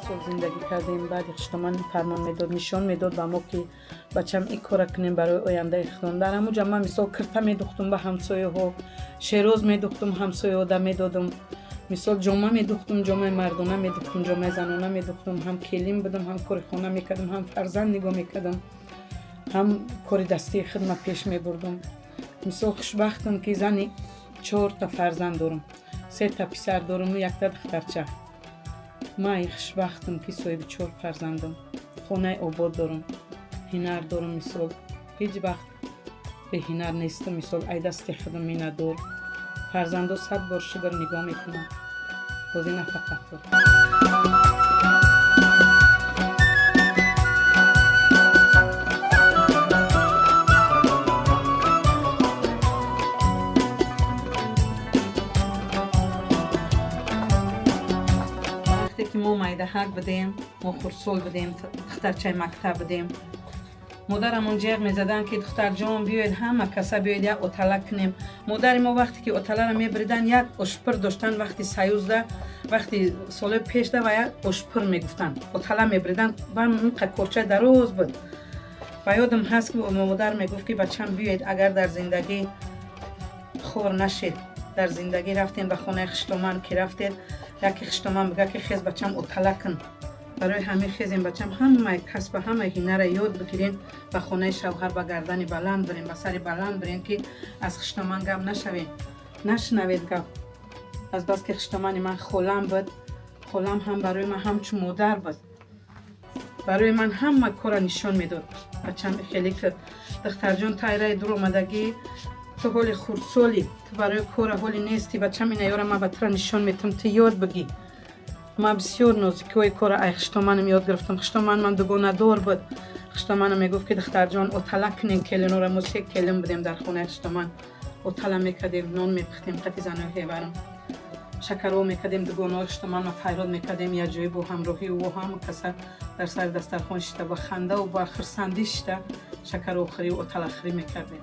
Сол зиндагӣ кардем. Баъди хиштоман фармон медод, нишон медод ба мо, ки бачам, ин кора кунем барои ояндаи худон. Дар ҳамуҷа ман, мисол, кирта медухтум ба ҳамсояҳо, шероз медухтум, ҳамсояҳода медодум. Мисол, ҷома медухтум, ҷомаи мардона медухтум, ҷомаи занона медухтум. Ҳам келин будам, ҳам кори хона мекардам, ҳам фарзанд нигоҳ мекардам, ҳам кори дастии хидма пеш мебурдум. Мисол, хушбахтам, ки зани чорта фарзанд дорам: сета писар доруму якта духтарча. Ман хушбахтам, ки соҳиби чор фарзандам, хонаи обод дорам, ҳунар дорам. Мисол, ҳеҷ вақт беҳунар нестам. Мисол, ай дасти худам миннатдор. Фарзандо сад бор шукр нигоҳ мекунам. Бози нафақахӯр. Вақте ки мо майдаҳак будем, мо хурдсол будем, духтарчаи мактаб будем, модарамон ҷеғ мезаданд, ки духтарҷон, биёед, ҳама каса биёед, як отала кунем. Модари мо вақте ки оталаро мебириданд, як ошпир доштанд. Вақти союзда, вақти солҳои пешда, ва як ошпир мегуфтанд, отала мебириданд ва инқа корчаи дароз буд. Ва ёдам ҳаст, ки модар мегуфт, ки бачам, биёед, агар дар зиндагӣ хор нашед, дар зиндагӣ рафтем ба хонаи хиштоман, ки рафтед, яке хиштоман бига, ки хез, бачам, отала кун. Барои ҳамин хезем, бачам, ҳамаи касба, ҳамаи ҳунара ёд бигирем, ба хонаи шавҳар ба гардани баланд бирем, ба сари баланд бирем, ки аз хиштоман гап нашавем, нашунавед гап. Азбаски хиштомани ман холам буд, холам ҳам барои ман ҳамчун модар буд, барои ман ҳама кора нишон медод. Бачам, хеле ки духтарҷон, тайраи дур омадагӣ, ту ҳоли хурдсолӣ, ту барои кора ҳоли нестӣ. Бачам, ина ёра ман ба тура нишон метам, ту ёд бигӣ. Ман бисёр нозикиҳои кора ай хиштоманам ёд гирифтам. Хиштоман ман дугонадор буд. Хиштоманам мегуфт, ки духтарҷон, отала кунем келинора. Мо се келин будем дар хонаи хиштоман. Отала мекардем, нон мепухтем, қати занои ҳеварам шакарҳо мекардем, дугонаҳои хиштоманма файрод мекардем, якҷоӣ бо ҳамроҳии ӯ ҳама каса дар сари дастархон шита, бо хандаву бо хурсандӣ шита, шакарохӯрию оталахӯрӣ мекардем.